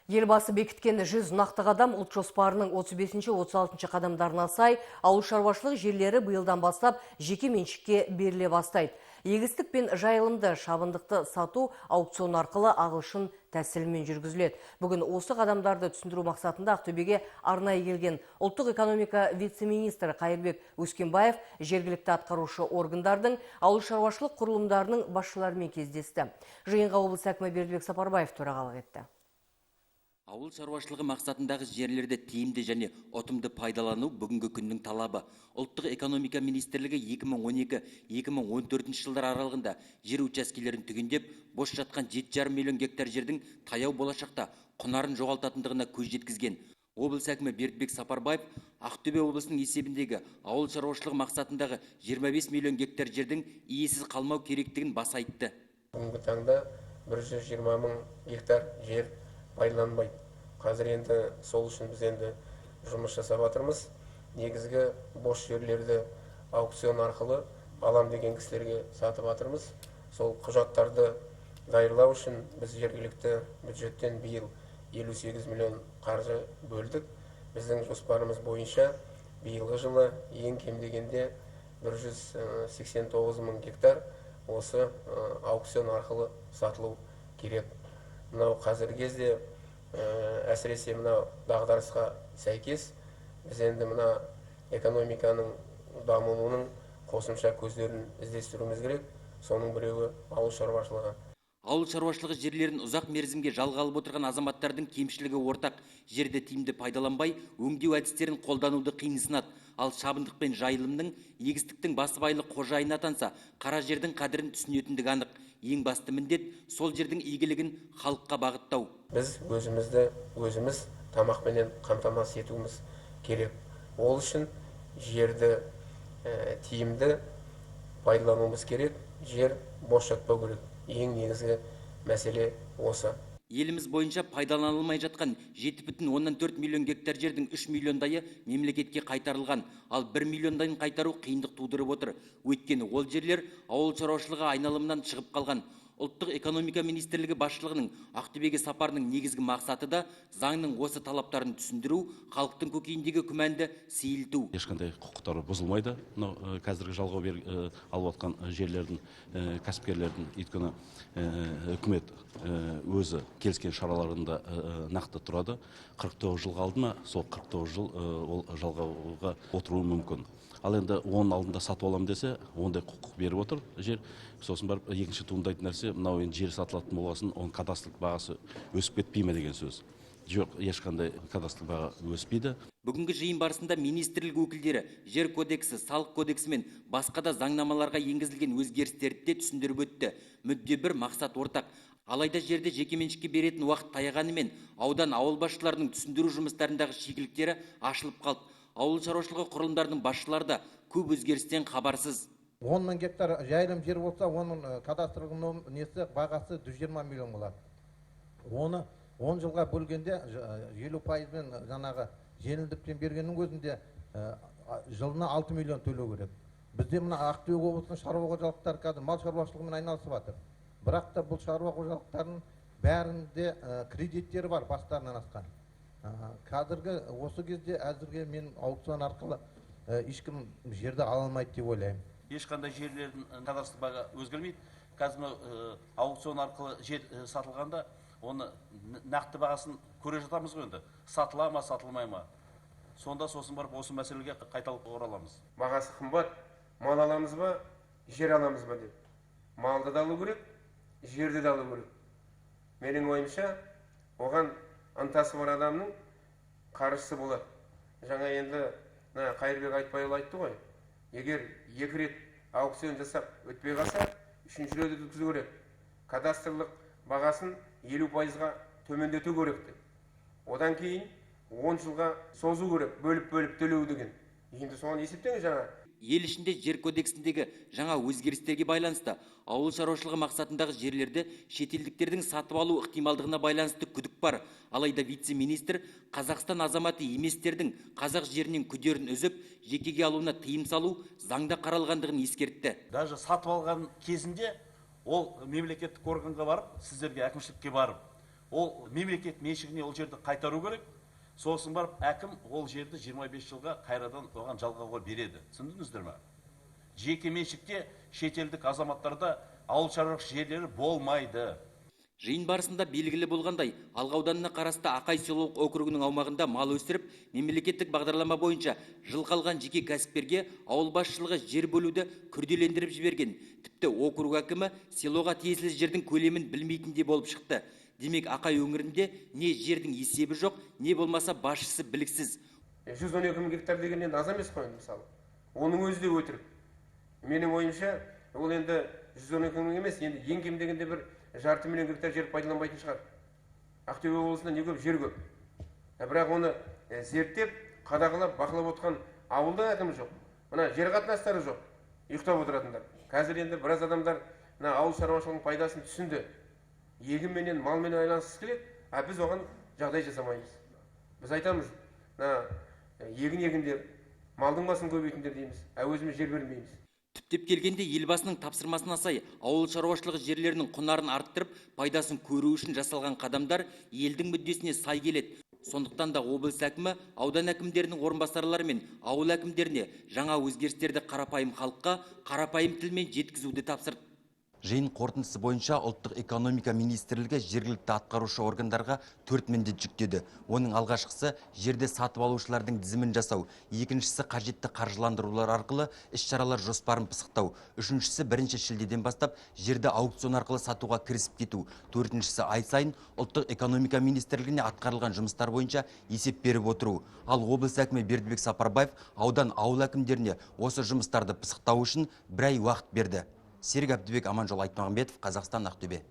Елбасы бекіткен 100 нақты қадам ұлт жоспарының 35-36 қадамдарына сай ауыл шаруашылық жерлері биылдан бастап жеке меншікке беріле бастайды. Егістік пен жайылымды, шабындықты сату аукцион арқылы ағылшын тәсілімен жүргізіледі. Бүгін осы қадамдарды түсіндіру мақсатында Ақтөбеге арнайы келген ұлттық экономика вице-министрі Қайырбек Өскенбаев жергілікті атқарушы органдардың, ауыл шаруашылық құрылымдарының басшыларымен кездесті. Жиынға облыс әкімі Бердібек Сапарбаев төрағалық етті. Ауыл шаруашылығы мақсатындағы жерлерді тиімді және ұтымды пайдалану бүгінгі күннің талабы. Ұлттық экономика министрлігі 2012-2014 жылдар аралығында жер учаскелерін түгендеп, бос жатқан 7,5 миллион гектар жердің таяу болашақта құнарын жоғалтатындығына көз жеткізген. Облыс әкімі Бердібек Сапарбаев Ақтөбе облысының есебіндегі ауыл шаруашылығы мақсатындағы 25 миллион гектар жердің иесіз қалмау керектігін баса айтты. Бүгінгі таңда 120 мың гектар жер пайдаланбайды. Қазір енді сол үшін біз енді жұмыс жасап жатырмыз. Негізгі бос жерлерді аукцион арқылы алам деген кісілерге сатып жатырмыз. Сол құжаттарды даярлау үшін біз жергілікті бюджеттен биыл 58 миллион қаржы бөлдік. Біздің жоспарымыз бойынша биылғы жылы ең кем дегенде 189 мың гектар осы аукцион арқылы сатылу керек. Мынау қазіргі кезде, әсіресе мынау дағдарысқа сәйкес, біз енді мына экономиканың дамуының қосымша көздерін іздестіруіміз керек. Соның біреуі ауыл шаруашылығы. Ауыл шаруашылығы жерлерін ұзақ мерзімге жалға алып отырған азаматтардың кемшілігі ортақ. Жерді тиімді пайдаланбай, өңдеу әдістерін қолдануды қиынсынады. Ал шабындық пен жайылымның, егістіктің басыбайлы қожайыны атанса, қара жердің қадірін түсінетіндігі анық. Ең басты міндет сол жердің игілігін халыққа бағыттау. Біз өзімізді өзіміз тамақпенен қамтамасыз етуіміз керек. Ол үшін жерді тиімді пайдалануымыз керек, жер бос жатпау керек. Ең негізгі мәселе осы. Еліміз бойынша пайдаланылмай жатқан 7,4 миллион гектар жердің 3 миллиондайы мемлекетке қайтарылған, ал 1 миллиондайын қайтару қиындық тудырып отыр. Өйткені ол жерлер ауыл шаруашылығы айналымынан шығып қалған. Ұлттық экономика министрлігі басшылығының Ақтөбеге сапарының негізгі мақсаты да заңның осы талаптарын түсіндіру, халықтың көкейіндегі күмәнді сейілту. Ешқандай құқықтары бұзылмайды. Мынау қазіргі жалға алып жатқан жерлердің, кәсіпкерлердің, өйткені үкімет өзі келіскен шараларында нақты тұрады. 49 жыл қалды ма, сол 49 жыл ол жалғауға отыруы мүмкін. Ал енді оның алдында сатып аламын десе, ондай құқық беріп отыр жер. Сосын барып екінші туындайтын нәрсе, мынау енді жер сатылатын болғасын, оның кадастрлық бағасы өсіп кетпей ме деген сөз. Жоқ, ешқандай кадастрлық баға өспейді. Бүгінгі жиын барысында министрлік өкілдері жер кодексі, салық кодексі мен басқа да заңнамаларға енгізілген өзгерістерді де түсіндіріп өтті. Мүдде бір, мақсат ортақ. Алайда жерді жекеменшікке беретін уақыт таяғанымен аудан, ауыл басшыларының түсіндіру жұмыстарындағы шикіліктері ашылып қалды. Ауыл шаруашылығы құрылымдарының басшылары да көп өзгерістен хабарсыз. 10 мың гектар жайылым жер болса, оның кадастрлық несі бағасы 120 миллион болады. Оны 10 жылға бөлгенде 50%-бен жаңағы жеңілдікпен бергеннің өзінде жылына 6 миллион төлеу керек. Бізде мына Ақтөбе облысының шаруа қожалықтары қазір мал шаруашылығымен айналысып жатыр. Бірақ та бұл шаруа қожалықтарының бәрінде кредиттері бар бастарынан асқан. Қазіргі осы кезде әзірге мен аукцион арқылы ешкім жерді ала алмайды деп ойлаймын. Ешқандай жерлердің кадастрлық баға өзгермейді. Қазір мынау аукцион арқылы жер сатылғанда оны нақты бағасын көре жатамыз ғой енді. Сатыла ма, сатылмай ма? Сонда сосын барып осы мәселеге қайталап ораламыз. Бағасы қымбат, мал аламыз ба, жер аламыз ба деп. Малды да алу керек, жерді де алу керек. Менің ойымша, оған ынтасы бар адамның қаржысы болады. Жаңа енді мына Қайырбек Айтбайұлы айтты ғой, егер 2 рет аукцион жасап өтпей қалса, 3-ші рет өткізу керек. Кадастрлық бағасын 50%-ға төмендету керек деп. Одан кейін 10 жылға созу керек, бөліп-бөліп төлеу деген. Енді соны есептеңіз жаңа. Ел ішінде жер кодексіндегі жаңа өзгерістерге байланысты ауыл шаруашылығы мақсатындағы жерлерді шетелдіктердің сатып алу ықтималдығына байланысты күдік бар. Алайда вице-министр Қазақстан азаматы еместердің қазақ жерінен күдерін үзіп, жекеге алуына тыйым салу заңда қаралғандығын ескертті. Даже сатып алған кезінде ол мемлекеттік органға барып, сіздерге әкімшілікке барып, Ол мемлекет меншігіне ол жерді қайтару керек. Сосын барып әкім ол жерді 25 жылға қайрадан оған жалғауға береді. Түсіндіңіздер ме? Жеке меншікте шетелдік азаматтарда ауыл шаруашылық жерлері болмайды. Жиын барысында белгілі болғандай, Алға ауданына қарасты Ақай селолық округінің аумағында мал өсіріп, мемлекеттік бағдарлама бойынша жылқы алған жеке кәсіпкерге ауыл басшылығы жер бөлуді күрделендіріп жіберген. Тіпті округ әкімі селоға тиесілі жердің көлемін білмейтіндей болып шықты. Демек, Ақай өңірінде не жердің есебі жоқ, не болмаса басшысы біліксіз. 112 мың гектар деген енді аз емес қой, мысалы. Оның өзі де өтірік. Менің ойымша, ол енді 112 мың емес, енді ең кем дегенде бір 0,5 миллион гектар жер пайдаланбайтын шығар. Ақтөбе облысында не көп жер көп. Бірақ оны зерттеп, қадағалап, бақылап отқан ауылда әкімі жоқ. Мына жер қатынастары жоқ. Ұйықтап отыратындар. Қазір енді біраз адамдар мына ауыл шаруашылығының пайдасын түсінді. Егінменен, малменен айналысқысы келеді, а біз оған жағдай жасамаймыз. Біз айтамыз, мына егін егіндер, малдың басын көбейтіңдер дейміз, а өзіміз жер бермейміз. Түптеп келгенде елбасының тапсырмасына сай ауыл шаруашылығы жерлерінің құнарын арттырып, пайдасын көру үшін жасалған қадамдар елдің мүддесіне сай келеді. Сондықтан да облыс әкімі аудан әкімдерінің орынбасарлары мен ауыл әкімдеріне жаңа өзгерістерді қарапайым халыққа қарапайым тілмен жеткізуді тапсырды. Жиын қорытындысы бойынша Ұлттық экономика министрлігі жергілікті атқарушы органдарға 4 міндет жүктеді. Оның алғашқысы жерді сатып алушылардың тізімін жасау, екіншісі қажетті қаржыландырулар арқылы іс-шаралар жоспарын пысықтау, үшіншісі 1 шілдеден бастап жерді аукцион арқылы сатуға кірісіп кету, төртіншісі ай сайын Ұлттық экономика министрлігіне атқарылған жұмыстар бойынша есеп беріп отыру. Ал облыс әкімі Бердібек Сапарбаев аудан ауыл әкімдеріне осы жұмыстарды пысықтау үшін бір ай уақыт берді. Серік Әбдібек, Аманжол Айтмағамбетов, Қазақстан, Ақтөбе.